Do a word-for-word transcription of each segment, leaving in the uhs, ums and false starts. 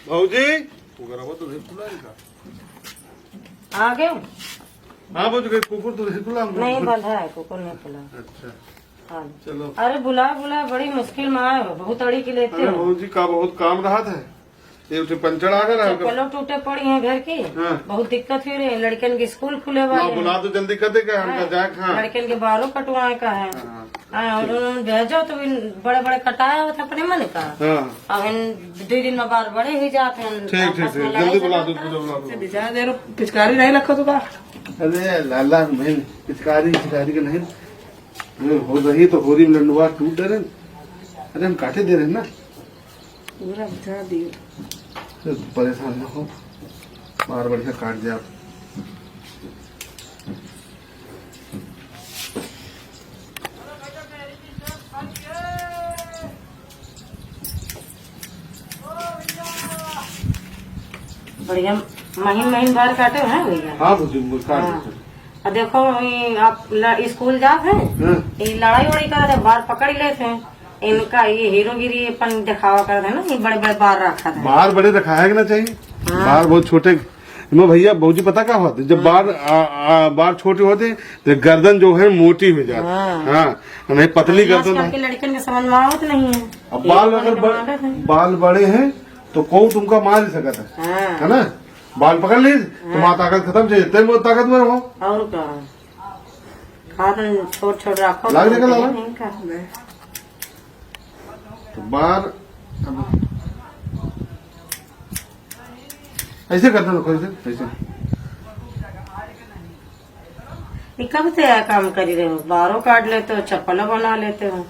भौजी, कुकरवा तो नहीं खुला इनका। आ गए? हाँ भौजी, कहीं कुकुर तो नहीं खुला हम लोग? नहीं बंधा है, कुकुर नहीं खुला। अच्छा। हाँ। चलो। अरे बुला बुला, बड़ी मुश्किल में आए हो, बहुत अड़ी के लेते अरे हो। भौजी का बहुत काम रहत है, ये उठे पंचर आ गया ना। चप्पलों टूटे पड़ी हैं घर की, हाँ। बहुत दिक्कत हुई रही, लड़कन के स्कूल खुले ना, वाले हैं। बुला तो जल्दी कर दे का, हमका हाँ। जाए, हाँ। लड़कन के बारों कटवाए का है। हाँ। हाँ, और उन्होंने भेजो तो भी बड़े बड़े कटाए होते अपने मन का। हाँ। अब इन दो दिन में बार बड़े ही जाते हैं, ठीक, ठीक, आपस में ठीक, लड़ाई जल्दी बुला झगड़ा दो, करते हैं। बुला दो। से बेचारा दे रहो, पिचकारी नहीं रखो तो का? अरे लाला, मैं पिचकारी, पिचकारी के नहीं। ये हो रही तो होरी में लंडुआ टूट दे रहे हैं। अरे हम काटे दे रहे हैं ना। पूरा बुझा दियो। तो परेशान ना हो, बार बढ़िया काट दे आप। बढ़िया महीन महीन बार काटे हैं भैया। हाँ भौजी, वो काट हाँ। देते हैं। अब देखो, ई आप ल-, स्कूल जात हैं, हाँ। ई लड़ाई वड़ाई करत है, बार पकड़ लेते हैं। इनका ये हीरोगिरी अपन दिखावा करत है ना, ये बड़े बड़े बार रखा था। बार बड़े रखा है कि ना चाहिए? हाँ। बार बहुत छोटे। इमा भैया, भौजी पता का होत है? जब हाँ। बार, आ, आ, बार छोटे होते हैं, तो गर्दन जो है मोटी हो जाती है। हाँ। हाँ, नहीं पतली अभी गर्दन आजकल है। के लड़कन के समझ में आवत नहीं है। अब ये बाल अपन अगर ब-, कमांडर है। बाल बड़े हैं, तो कोई तुमका मार ही सकता है। हाँ। है ना? बाल पकड़ ली, हाँ। तुम्हारा ताकत खत्म चाहिए, तब वो ताकतवर हो। और का? खात छोट छोट रखो, लाग तो देखा लाला? नहीं का। तो बार, अब ऐसे करते रखो, ऐसे, ऐसे। ये कब से यह काम करी रहे हो? बारों काट लेते हो, चप्पलों बना लेते हो।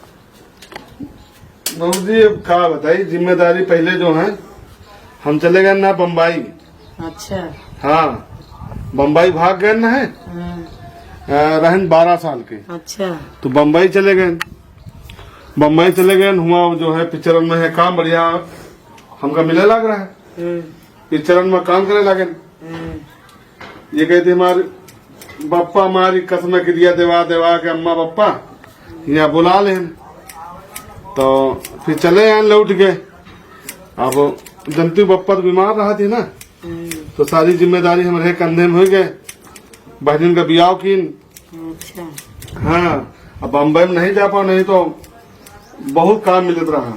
बाबूजी, अब का बताई, जिम्मेदारी पहले जो है, हम चले गए ना बम्बई। अच्छा। हाँ, बम्बई भाग गए ना है। हम्म। अ, रहन बारह साल के। अच्छा। तो बम्बई चले गए। बम्बई चले गए, हुआ जो है पिक्चरन में है काम बढ़िया हमका मिले लाग रहा है। हम्म। पिक्चरन में काम करे लागे। हम्म। ये कहती हमार बप्पा मारी कसम किरिया देवा देवा के अम्मा बप्पा यहाँ बुला लेन। तो फिर चले आन लौट के। अब जनती बप्पा तो बीमार रहा थी ना, हम्म। तो सारी जिम्मेदारी हमरे कंधे में हो गए। बहनिन का बियाह कीन। अच्छा। हाँ, अब बम्बई में नहीं जा पाओ, नहीं तो बहुत काम मिलत रहा।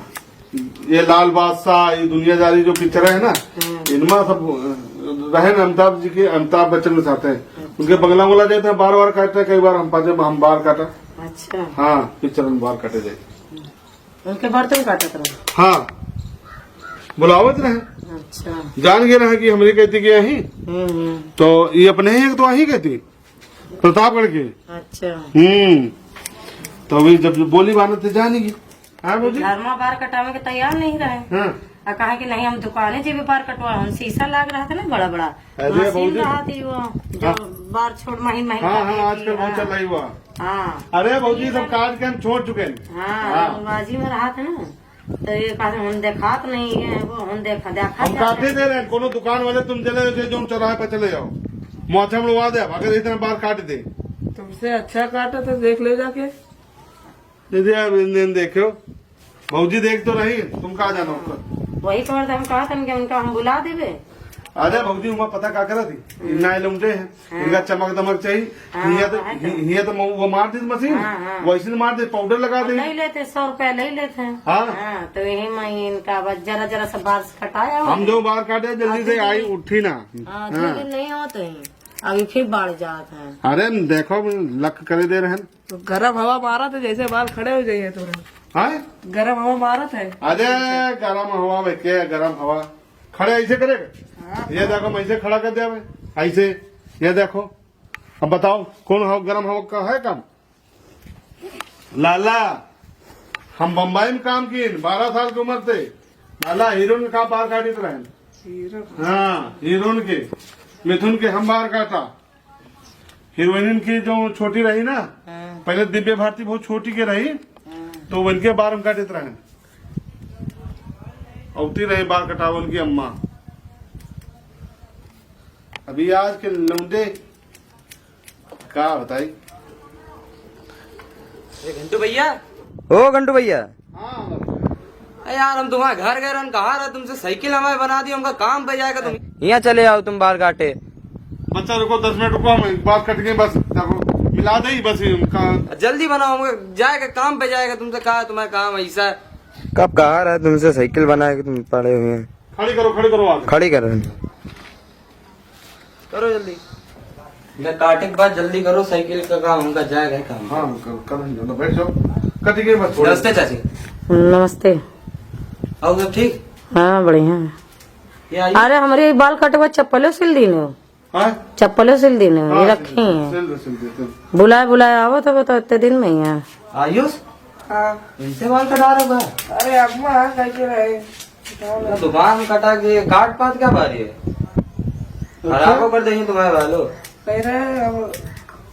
ये लाल बादशाह, ये दुनियादारी जो पिक्चर है ना, हम्म। इनमा सब रहे ना अमिताभ जी के, अमिताभ बच्चन के साथ है। अच्छा। उनके बंगला उंगला जाते हैं, बार बार काटते हैं, कई बार हम पाजे हम बार काटा। अच्छा। हाँ, पिक्चर में बार काटे जाए। उनके बार तुम काटत रहो? हाँ, बुलावत रहे। अच्छा। जान गए रहे कि हमरी कहती कि यही, हम्म, हम्म। तो ये अपने ही एक तो वही कहती। प्रतापगढ़ के। अच्छा। हम्म। तो अभी जब बोली बानत तो जानेगी। हाँ भौजी? घर में बार कटावे के तैयार नहीं रहे। हाँ। आ कहा कि नहीं, हम दुकाने जेबे बार कटवा, हम शीशा लाग रहा था ना बड़ा बड़ा। अरे मशीन भौजी। रहा थी वो, जो हाँ। बार छोड़ महीन महीन हाँ, काटे हाँ, थी, आजकल बहुत हाँ। चल रही हुआ। हाँ। अरे भौजी, सब काट के हम छोड़ चुके हैं। हाँ, हाँ। बाजी में रहा था ना। तो ये कहते हम देखात नहीं है, वो हम देखा, देखा हम जाता काटे है। दे रहे हैं, कोनो दुकान वाले तुम चले जाओ, जो चौराहे पर चले जाओ, मोछा मुड़वा दे, अगर इतना बार काट दे। तुमसे अच्छा काटा तो देख ले जाके। दीदी, अब इन दिन देखो, भौजी देख तो रही, तुम कहाँ जाना उसका? वही तो हम कहा था कि उनका हम बुला देबे। अरे भौजी, उमा पता का करत ही? हम्म। इन्ना लौंडे हैं, हाँ। इनका चमक दमक चाहिए। हाँ, हिया तो, है तो। हि-, हिया तो वो मार दी मशीन, हाँ, हाँ। वैसे मार दे, पाउडर लगा दे। ले लेते, सौ रुपया ले लेते हैं। हाँ। हाँ, तो यही में इनका बस जरा, जरा सा बाल कटाया हुआ हम है। जो बाल काटे, जल्दी हाँ, से दीदी। आई, उठी ना। हाँ, हाँ। दीदी नहीं होते हैं, अभी फिर बढ़ जाते हैं। अरे, देखो, लक करे दे रहे हैं। तो गरम हवा मारा तो जैसे बाल खड़े हो जाइए तुरंत। हाँ? गरम हवा मारत है। अरे, गरम हवा में क्या, गरम हवा? खड़े ऐसे करेगा? हाँ। ये देखो, मैं ऐसे खड़ा कर दिया मैं। ऐसे, ये देखो। अब बताओ, कौन हवा, गरम हवा का है काम? लाला, हम बम्बई में काम किए, बारह साल की उम्र से। लाला, हीरोइन का बार काटित रहे। हीरो। हाँ, हीरोइन के, मिथुन के हम बार काटा। हीरोइन की जो छोटी रही ना, हाँ। पहले दिव्या भारती बहुत छोटी के रही, हाँ। तो उनके बार हम काटित रहे। औती रही बार कटावन की अम्मा। अभी आज के लौंडे का बताई? अरे घंटू भैया। ओ घंटू भैया। हाँ। अरे यार, हम तुम्हारे घर गए रहन, कहा रहे तुमसे, साइकिल हमारे बना दी, हमका काम पे जाएगा तुम। यहाँ चले आओ तुम बाल काटे। बच्चा रुको, दस मिनट रुको, हम बाल कट गए, बस देखो, मिला दे ही बस, हमका जल्दी बनाओ, हमका जाएगा, काम पे जाएगा, तुमसे कहा तुम्हारा काम ऐसा है। कब कहा रहा तुमसे साइकिल बनाए के तुम पड़े हुए हैं? खड़ी करो, खड़ी करो आगे। खड़ी करो। करो जल्दी। इनका काटे के बाद जल्दी करो, साइकिल का काम हमका जाएगा काम। हाँ, करो, करो, जल्दी बैठ जाओ। कट गए बस थोड़े। नमस्ते चाची। नमस्ते। और सब ठीक? हाँ, बढ़िया। ये आइए। अरे, हमरे बाल कटवा चप्पलो सिल दीन हो। हाँ? चप्पलो सिल दीन हो, ये हाँ, रखी सिल दे, हैं। सिल दे, सिल दे, सिल दे। बुलाए, बुलाए आवत हो तो इतने दिन में ही है। आयुष? हाँ। इनसे बाल कटा रहे बा? अरे, अम्मा, हाँ, कैसे रहे? ना दुकान कटा के काट पात क्या बारी है? अच्छा। खराबो कर देंगे तुम्हारे बालों। कह रहे हैं, अब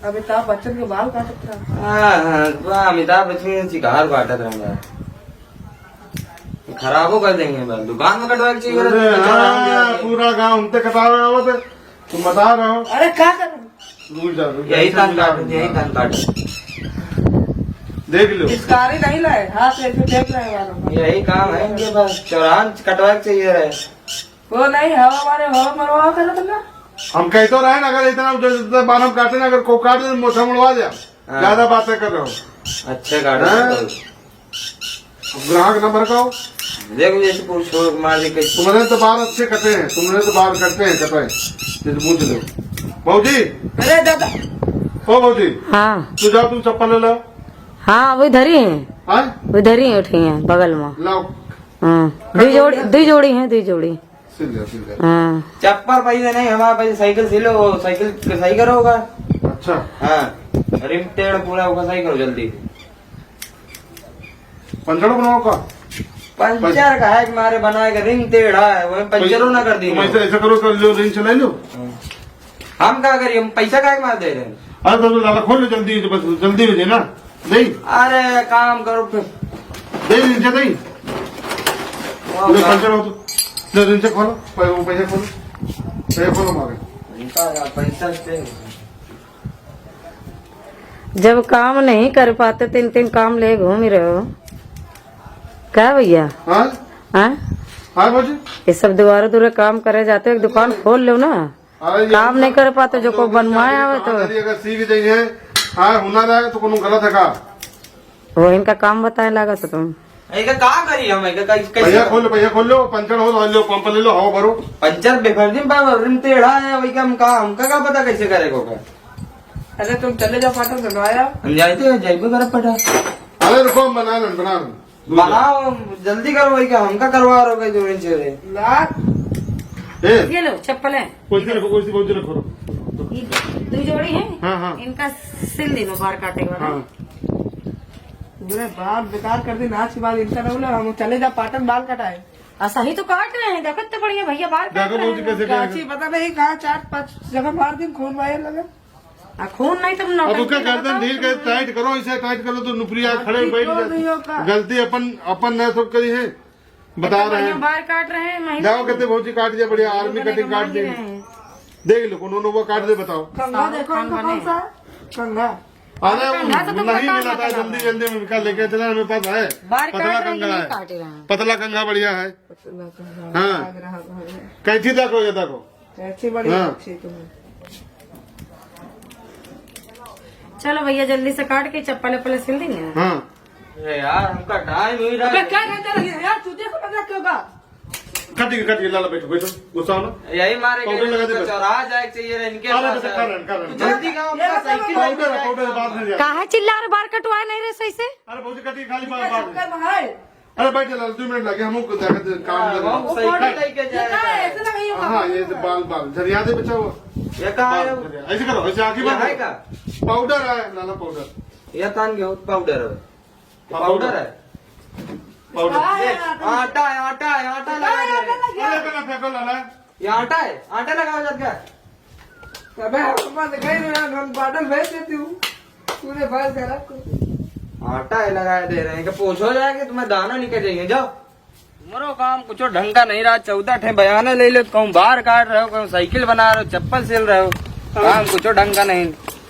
अमिताभ बच्चन के बाल काटत रहा। हाँ, हाँ, तो अमिताभ बच्चन के चिकार काटत रहा। खराबो कर देंगे बाल। दुकान में कटवा के चाहिए, अरे तो हाँ, पूरा गाँव हमसे कटावे आवत है। तुम बता रहे हो। अरे, क्या कर? रुक जा, रुक जा, यही ऐसे कान मिला काट, दूंगा। यही कान काट। देख लो। पिचकारी नहीं लाए, हाथ ऐसे फेंक रहे हैं बालों में। यही काम है इनके पास, चौराहा कटवा के चाहिए रहे। वो नहीं, हवा मारे, हवा मरवा कर रखना। हम कहते रहे ना, अगर इतना जो, जितना बाल हम काटे ना, अगर को काट दे, मोछा मुड़वा दे। हाँ। ज्यादा बातें कर रहे हो। अच्छा काट हाँ? दे। अब ग्राहक नंबर का हो? देखो, जैसे पूछो, मालिक के तुम्हारे तो बाल अच्छे कटे हैं, तुम्हारे तो बाल कटते हैं, कटाए। जैसे पूछ लो। भौजी। अरे दादा। ओ भौजी। हाँ। तू जाओ, तुम चप्पल ले लाओ। हाँ, वो इधर ही है। हाँ? वो इधर ही उठी है, बगल में। लाओ। हाँ। कट दुई हो जोड़ी, गया? दुई जोड़ी है, दुई जोड़ी। सिल गया, सिल गया। हाँ। चप्पल पैसे नहीं, हमारे पैसे साइकिल सिलो, वो साइकिल के सही करो होगा। अच्छा। हाँ, रिम टेढ़ पूरा होगा, सही करो जल्दी। पंचर बनाओ का? पंचर का है कि मारे बनाए का, रिम टेढ़ा है, वो पंचरो ना कर दी तुम। ऐसे, ऐसा करो, कर लो, रिम चला लो। हाँ। हम का करिए, हम पैसा काहे के मार दे रहे हैं? अरे तो दादा खोल लो जल्दी, बस जल्दी में देना। नहीं। अरे काम करो फिर। दे दीजिए, नहीं। वाह, ले, वाह। पंचर हो तो। ले, इनसे खोलो, पै-, वो पैसे खोलो। पैसे खोलो मारे। इनका पैसा से। जब काम नहीं कर पाते, तीन तीन काम ले घूम रहे हो। क्या भैया? हाँ? हाँ? हाँ, भौजी? ये सब दुआरे दुआरे काम करे जाते हो, एक दुकान खोल लो ना। अरे, ये काम नहीं कर पाते, जो को बनवाए आवे तो। अगर सीख जाइए, हाँ, हुनर है तो कोनो गलत है का? वो इनका काम बताए लागत हो तुम। एका का करी हम, एका कैसे, कैसे भैया करी? खोल, भैया खोल लो, पंचर हो, लो, पंप ले लो, हवा भरो। पंचर बेफर्जी में बाबा, रिम टेढ़ा है, वही का हम का, हमका का पता कैसे करे को का? अरे तुम चले जाओ पाटन से, आया। हम जाते हैं, जाइबे करब पटा। अरे रुको, हम बना लें, बना लें। बनाओ, जल्दी करो, वही का हमका करवा रहे हो, जो इनसे रे। लाख। ए। ये लो, चप्पल है। कोई सी रखो, कोई सी, कोई सी रखो। ये दो जोड़ी है। हाँ, हाँ। इनका सिल दीनो बार काटे के बाद। हाँ। पूरे बाल बेकार कर दी, नाच के बाद इनका ना बोला, हम चले जा पाटन बाल कटाए। आ, सही तो काट रहे हैं, देखो तो बढ़िया भैया बाल काट देखो रहे हैं। कैसे काची पता नहीं कहाँ चार पाँच जगह मार दिन, खून बाहर लगा। आ, खून नहीं तो अब उसका गर्दन धीरे के टाइट करो, इसे टाइट करो तो नुपुरिया हाँ, खड़े ठीक बैठ हो जाए। नहीं होता। गलती अपन, अपन ना सब करी है, बता रहे हैं। बाल काट रहे हैं, महिला। जाओ, कहते भौजी काट दिया, बढ़िया, आर्मी कटिंग काट दी। देख लो, उन्होंने वो काट दे, बताओ। कंघा देखो, कंघा कौन सा है? कंघा। अरे, कंघा तो तुम नहीं मिला था, जल्दी, जल्दी में निकाल लेके चला, मेरे पास है। बाल पतला काट रहे हैं कि कंघा नहीं है। काट रहे हैं? पतला कंघा बढ़िया है। पतला कंघा, हाँ। लग रहा है। कैंची देखो, ये देखो। अच्छी बड़ी हाँ। अच्छी तुम्हें। चलो भैया, जल्दी से काट के चप्पल वप्पल सिल देंगे। हाँ। अरे यार, हमका टाइम ही रहा। अबे, क्या करते रहिए यार, तू देखो, मतलब, क्यों का? कट गई, कट गई, लाला, बैठो, बैठो, गुस्सा हो ना। यही मारे पाउडर लगा दे, बस। चौराहा जाए के चाहिए, इनके अरे, पास बस, है। कर रहे हैं, कर रहे हैं। जल्दी गाँव ये का सब साइकिल पाउडर है, पाउडर है, बाद में लिया। काहे चिल्ला रहे, बार कटवाए नहीं रहे सही से? अरे, भौजी, कट गई, खाली बार, बार। चक्कर में है। अरे बैठ जा लाल, दो मिनट लगे, हम लोग को जाकर काम हाँ, दे रहे हैं। वो साइकिल लेके जाएगा। ये का है? ऐसे लगाइए हाँ, बाल। ये तो बाल, बाल, झरिया दे बचा हुआ। ये का बाल, है? झरिया। ऐसे करो, ऐसे आगे ये बाल है करो। का? पाउडर है, लाला पाउडर। ये तान के हो, पाउडर है। हाँ, पाउडर पाउडर। है। पाउडर। हाँ, ये यार, आटा है, आटा है, आटा लगा दे रहे हैं। अरे, इतना फेंको लाला। ये आटा है, आटा लगाओ जब क्या? अबे, हम बंद कर रहे हैं, हम बॉटल भेज देती हूँ। पूरे बाल खराब कर दिए। आटा है लगाए दे रहे हैं, कि पोछो जाए कि तुम्हें दाना निकल जाएंगे, जाओ। तुम्हारो काम कुछ ढंग का नहीं रहा, चौदह ठे बयाने ले लो, कहूँ बार काट रहे हो, कहूँ साइकिल बना रहे हो, चप्पल सिल रहे हो, काम कुछ ढंग का नहीं।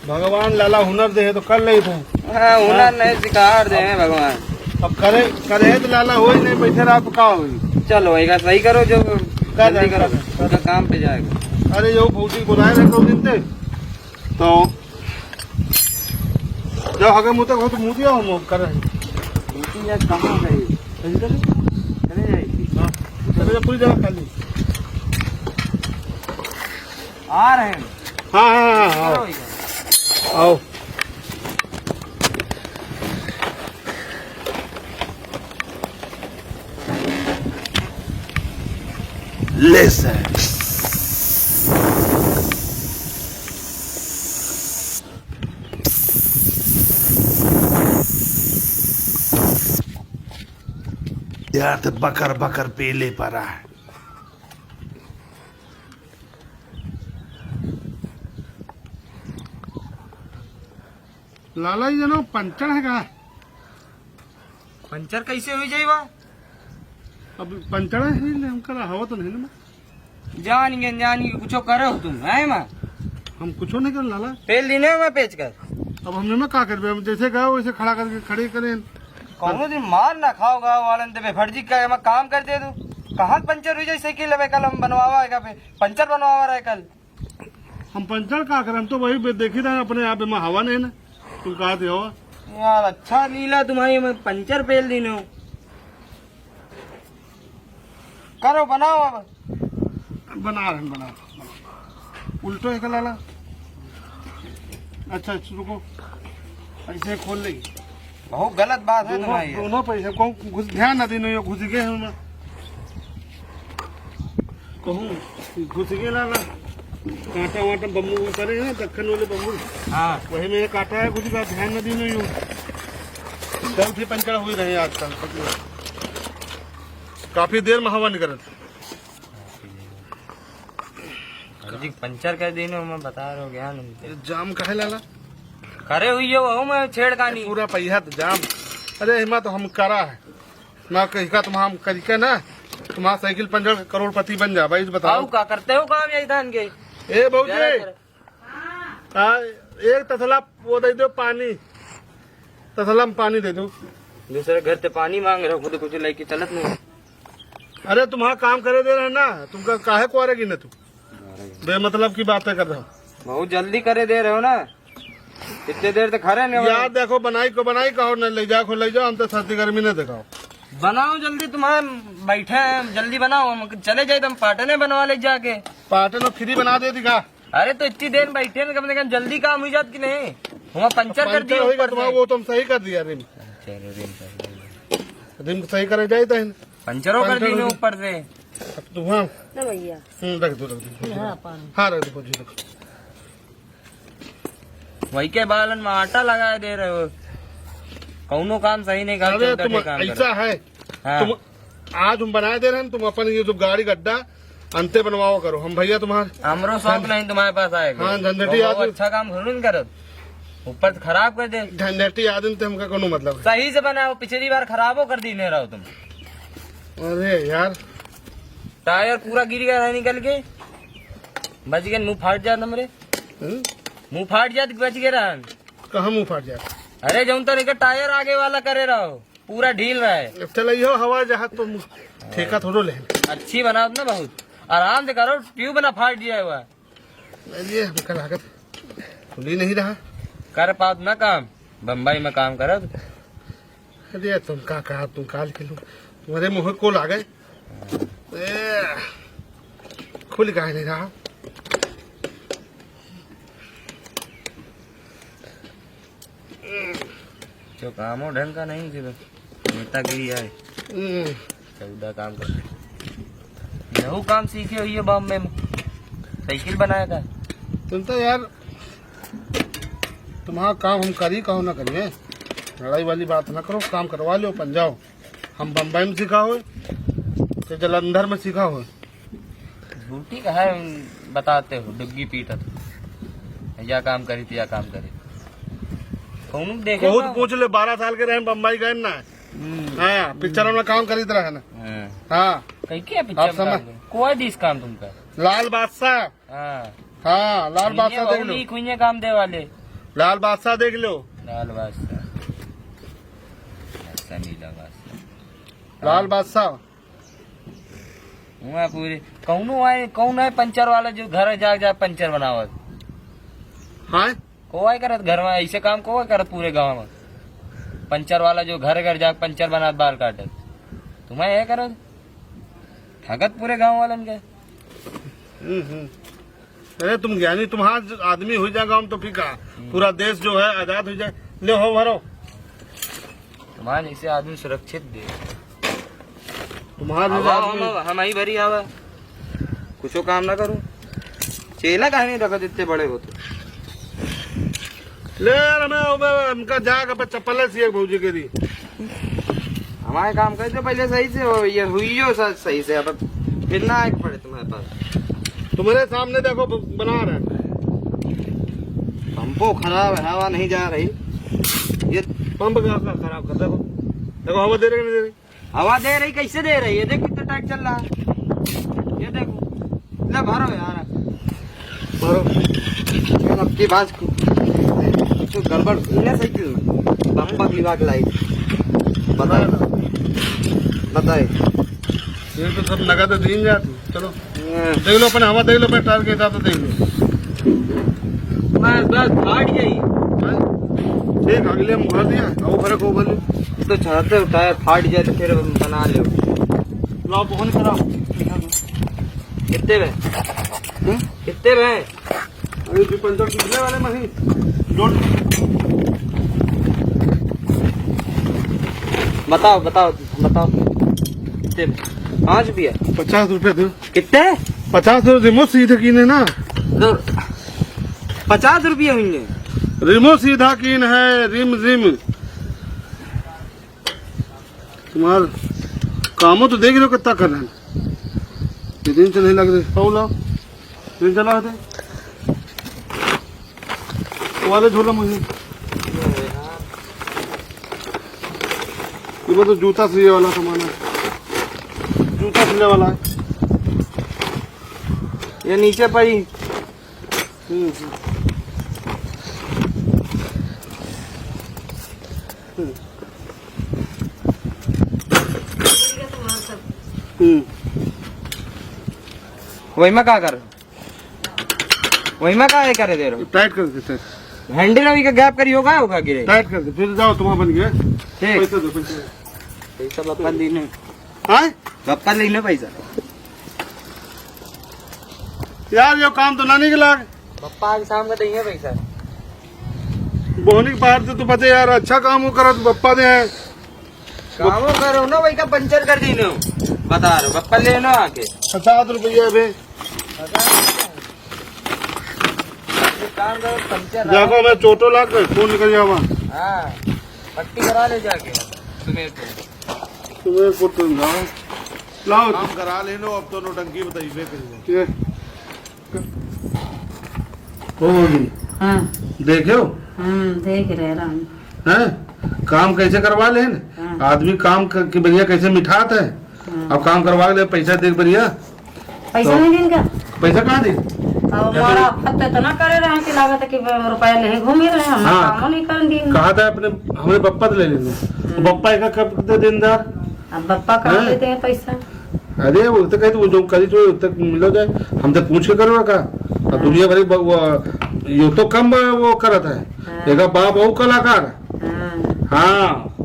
भगवान लाला हुनर दे है तो कर ले तू। हाँ, हुनर हाँ। नहीं सिखार दे हैं भगवान। अब करे, करे है तो लाला होई नहीं, बैठे रहा तो का होई? चलो, एक सही करो, जो कर जल्दी रहे, करो, कर रहे। उनका काम पे जाएगा। अरे, यो भौजी बुलाए रहे दो दिन से, तो जो हगे मुँह तक हो तो मुँह दिया हो, मुँह कर रहे। भौजी यार, कहाँ गई? चली चली। चले जाएगी। हाँ, चले जा, पूरी जगह खाली। आ रहे हैं। हाँ, हाँ, हाँ, हाँ। चलो, भैया। आओ। Listen. यार, तो बकर बकर पेले पड़ा है। लाला, ये जनो पंचर है का? पंचर कैसे हुई जाई बा? अब पंचर है, हमका हवा तो नहीं ना। जान के, जान के कुछो करे हो तुम, है माँ? हम कुछो नहीं कर लाला। पेल लीने में पेच कर। अब हमने में का करबे, हम जैसे गए वैसे खड़ा करके खड़े करें। कौनो दिन मार ना खाओ गाँव वालन ते बेफर्जी का, एमा काम कर दे तू। कहाँ पंचर हुई जाई साइकिल, अबे कल हम बनवावा है का पे, पंचर बनवावा रहे कल। हम पंचर का करें, हम तो वही बे-, देखी रहे अपने आप में हवा नहीं ना, तुम कहा थे हवा। यार अच्छा लीला तुम्हारी, मैं पंचर पेल दीने हो। करो बनाओ अब। बना रहे हैं, बना रहे हैं। उल्टो है लाला। अच्छा रुको, ऐसे खोल ले। बहुत गलत बात है दोनों, तुम्हारी ये। दोनों पैसे को घुस, ध्यान ना देने, ये घुस गए हैं उनमें। कहूँ घुस गए ना, ना। कांटा वाटा बम्बू करे हैं ना, दक्खन वाले बम्बू। हाँ। वही में कांटा है, घुस गया, ध्यान ना देने यो। चल फिर पंचर हुई रहे आजकल। काफी देर में हवा निकलत। जी, पंचर कर देने, मैं बता रहा हूँ, ज्ञान हमके। ये जाम काहे लाला? करे हुई हो, वहू में छेड़खानी। पूरा पहिया तो जाम। अरे, हिमा तो हम करा है। ना कही का तुम्हारा हम करी के ना, तुम्हारा साइकिल पंचर करोड़पति बन जा भाई, बताओ। आओ, का करते हो काम यही धान के? ए, भौजी। जरा, जरा। आ, एक तसला वो दे दो पानी, तसला में पानी दे दो। दूसरे घर से पानी मांग रहे हो, खुद कुछ लेके चलत नहीं। अरे तुम्हारा काम करे दे रहे ना, तुमका काहे कुआरे गिने तू? बेमतलब की बातें कर रहे हो। बहुत जल्दी करे दे रहे हो ना, इतने देर तक खड़े नहीं हो। यार देखो, बनाई को बनाई कहो, नहीं ले जाओ, ले जाओ, हम तो सर्दी गर्मी नहीं दिखाओ। बनाओ जल्दी, तुम्हारे बैठे हैं, जल्दी बनाओ, हम चले जाए, तुम पाटने बनवा ले जाके। पाटन में फ्री बना दे दिखा। अरे तो इतनी देर बैठे हैं, कम से कम जल्दी काम हुई जात कि नहीं? वहाँ पंचर कर दिए पंचर होई ऊपर गया, से। वो तो हम सही कर दिया रिम। अच्छा, रिम कर दिया। रिम सही करे जाए तो है ना। पंचरो कर पंचर दी ने होई। ऊपर से। अब तू हाँ। ना भैया। हम्म, रख दो, रख दो। हाँ, पानी। हाँ, रख दो, जी, रख दो। वही के बालन में आटा लगाए दे रहे हो, कौनो काम सही नहीं कर, अरे, चौदह तुम ठे काम ऐसा करो। है, हाँ। तुम आज हम बनाए दे रहे हैं, तुम अपन ये जो गाड़ी गड्ढा अंते बनवाओ करो, हम भैया तुम्हारे हमरो शौक नहीं तुम्हारे पास आएगा। हाँ, झंझटी बहुत आदमी। अच्छा काम थोड़ी न करत, ऊपर से खराब कर दे। झंझटी आदमी तो हमका कोनो मतलब है। सही से बनाओ, पिछली बार खराबो कर दी नहीं रहो तुम। अरे यार, टायर पूरा गिर गया है निकल के, बच गए, मुंह फाट जात हमरे। हम्म? मुंह फाट जात, बच गए रहन। कहाँ मुंह फाट जात? अरे जौन तरीके टायर आगे वाला करे रहो, पूरा ढील रहा है। अब चला यो हवा जहाज तो मुंह ठेका थोड़ो ले। अच्छी बनाओ ना बहुत, आराम से करो, ट्यूब ना फाट जाए हुआ। अरे हमका लागत खुली नहीं रहा। कर पात ना काम, बम्बई में काम करत। अरे तुम का कहा, तुम काल के लोग तुम्हारे मुंह को लागे। ए, खुल काहे नहीं रहा? जो कामो ढंग का नहीं कि नेतागिरी है। हम्म। चौदह काम कर। यहू काम सीखे हुई है बॉम्बे में, साइकिल बनाया था। तुम तो यार, तुम्हारा काम हम करी, कहो ना करिए, लड़ाई वाली बात ना करो, काम करवा लो, अपन जाओ। हम बम्बई में सीखा हो, तो जलंधर में सीखा हो। झूठी का है, बताते हो, डुग्गी पीटत। या काम करी थी, या काम करी। कौन देखे बहुत ना? पूछ ले, बारह साल के रहे बम्बई गए ना। हम्म। हाँ, पिक्चर में काम करीत रहे ना। हाँ। हाँ। कहीं क्या पिक्चर आप में समझ काम करे? कोई दिस काम तुमका? लाल बादशाह। हाँ। हाँ, लाल बादशाह देख लो। कुइये काम दे वाले। लाल बादशाह देख लो। लाल बादशाह। अच्छा मिला। लाल बादशाह। हुआ पूरे, कौनो आए, कौन है पंचर वाला जो घर जाके, जाके पंचर बनावत? हाँ? को आए करत घर में, ऐसे काम को आए करत पूरे गाँव में? पंचर वाला जो घर, घर जाके पंचर बनात, बाल काटत, तुम्हें ये करत? ठगत पूरे गाँव वालन के। हम्म, हम्म। अरे तुम ज्ञानी, तुम्हारा आदमी हो जाए गाँव में तो फिर का? हम्म। पूरा देश जो है आजाद हो जाए। ले हो भरो। तुम्हारे जैसे आदमी सुरक्षित दे। तुम्हारे जैसे आदमी हम, हम ही भरी आवा। कुछो काम ना करूँ। चेला काहे नहीं रखत इतने बड़े हो तो? ले यार, हमें, हमें, हमका जाके अपन चप्पल ले सिए भौजी के दी। हमारे काम कर दो पहले सही से, हो, ये हुई हो स-, सही से, अब फिर ना आए के पड़े तुम्हारे पास। तुम्हारे सामने देखो, ब-, बना रहा है। पंपो खराब है, हवा नहीं जा रही। ये पंप का, का खराब कर, देखो, देखो, हवा दे रहे कि नहीं दे रही? हवा दे रही, कैसे दे रही है? देख कितना टाइट चल रहा है, ये देखो। ले भरो यार। भरो। यार, अब की बात को, कुछ गड़बड़ हुई ना साइकिल में? बप्पा की बात लाई। बताए ना। बताए। ये तो सब नगद दीन जाती। चलो। हाँ। देख लो अपन, हवा देख लो, अपन टायर के हिसाब से देख लो। बस, बस, फाट गई। हाँ? ठीक, अगले हम भर दिया, अब भरे को भर लो। तो चाहते हो टायर फाट जाए तो फिर बना लो। लो, आप ओपन कराओ। कितने में? हम्म? कितने में? अरे, दो पंद्रह कितने वाले में ही? जोड़। बताओ, बताओ, बताओ। कितने में? पाँच रुपया। पचास रुपया दो। कितने? पचास रुपया रिमो सीधे कीने ना। तो पचास रुपया हुई है। रिमो सीधा कीन है, रिम रिम। तुम्हार कामो तो देख रहे हो कितना कर रहे हैं। ये दिन से नहीं लग रहे। सौ लाओ। दिन चला दे। वाले झोला मुझे। ये वो तो जूता सिले वाला सामान है। जूता सिले वाला है। ये नीचे पड़ी। हम्म, हम्म। हम्म। हम्म। वही में का कर? वही में का है करे दे रहो? टाइट कर दे, टाइट। हैंडल अभी का गैप करी होगा, होगा गिरे। टाइट कर दे, फिर जाओ, तुम्हारा बन गया। ठीक। पैसा दो, पैसा दो। पैसा बप्पा लेने। हाँ? बप्पा लेने पैसा। यार, ये काम तो ना निकला। बप्पा आज शाम का दइहे पैसा। बोहनी के बाहर से तो बचे यार, अच्छा काम वो करा, तू बप्पा दे है। कामो करो ना, वही का पंचर कर दी नो। बता रहे, बप्पा ले नो आके। पचास रुपया बे। पचास रुपया? एक काम करो, पंचर देखो, मैं चोटो लाग गए, खून निकल जावा। हाँ, पट्टी करा ले जाके। तुम्हें तो। तुम्हें को तो ना। लाओ। काम करा ले लो, अब तो नौटंकी बताइए, करिए। ये। हो गई। हाँ। देखे हो? हम्म, देख रहे राम। हैं? काम कैसे करवा लेन? हाँ। आदमी काम क-, के बढ़िया कैसे मिठात है। हाँ। अब काम करवा ले, पैसा दे बढ़िया। पैसा तो नहीं दिन का? पैसा कहाँ दे? अब हमारा आफत तो इतना करे रहे कि लागत है कि रुपया ले घूम ही रहे, हम हाँ। कामों नहीं करन दिन। कहा था अपने, हमारे पप्पा से ले लेंगे। हम्म। पप्पा एक कब दे देनदार? अब पप्पा कहाँ हैं? देते हैं पैसा? अरे, वो तो कहते, वो जो करी जो तक मिलो जाए, हम तो पूछ के करो का। अब हाँ। दुनिया भर की ब-, वो, ये तो कम वो करत है। हाँ। एका बाप हो कलाकार। हाँ। हाँ।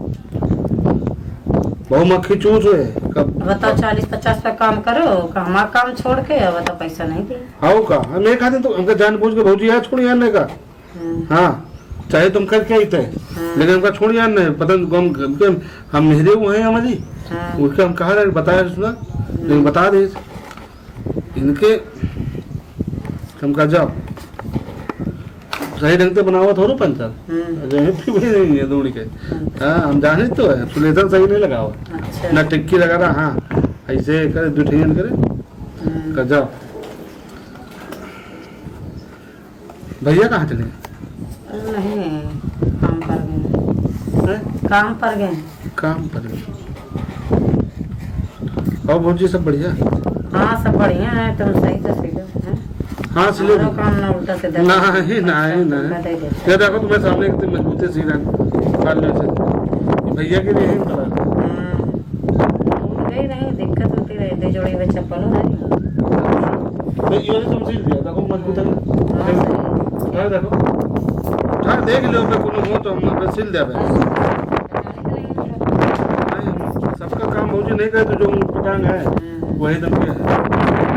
बहु मक्खी चूस है। कब बताओ, चालीस पचास पे काम करो, का हमारा काम छोड़ के, अब बताओ, पैसा नहीं दे। आओ का? हम एक आदमी तो हमका जान बूझ के भौजी यहाँ छोड़ी आने का। हम्म। हाँ, चाहे तुम करके आते हैं, हम्म। लेकिन हमका छोड़ यार नहीं, पता नहीं, हम, हम, हम मेहरे वो हैं हमारी, हम्म। उनके हम कहा रहे, बताया सुना, हम्म। लेकिन बता दे इनके, हम कहा जाओ, सही ढंग से बनावा थोड़ो पंचर, हम्म। अरे, फिर भी नहीं है दौड़ के। हम्म। हाँ, हम जाने तो है, सुलेशन सही नहीं लगावा, अच्छा। ना टिक्की लगा रहा, हाँ, ऐसे करे, दो ठेंगन करे, हम्म। कहा जाओ। भैया कहाँ चले? नहीं, काम पर गए। हैं? काम पर गए। काम पर गए। और भौजी सब बढ़िया? हाँ, सब बढ़िया है, तुम सही तो सीधे हैं। हाँ, सिले हमारा भी। काम ना उल्टा सीधा नहीं, करते। नहीं, अच्छा, नहीं। तुमका दे देते। ये देखो, तुम्हारे सामने कितनी मजबूती सी रंग, काले से। ये भैया के लिए है कलर। हाँ। नहीं, नहीं, दिक्कत होती रहे, दे जोड़ी में चप्पलों है। तो ये वाली तुम सिल दिया, देखो मजबूत है। हाँ, सही। उठा देखो। उठा देख लो, पे कोनो हो तो हम पे सिल देबे। हाँ। नहीं, हम सबका काम भौजी नहीं करे, तो जो पटांग है, हाँ। वही दम के है।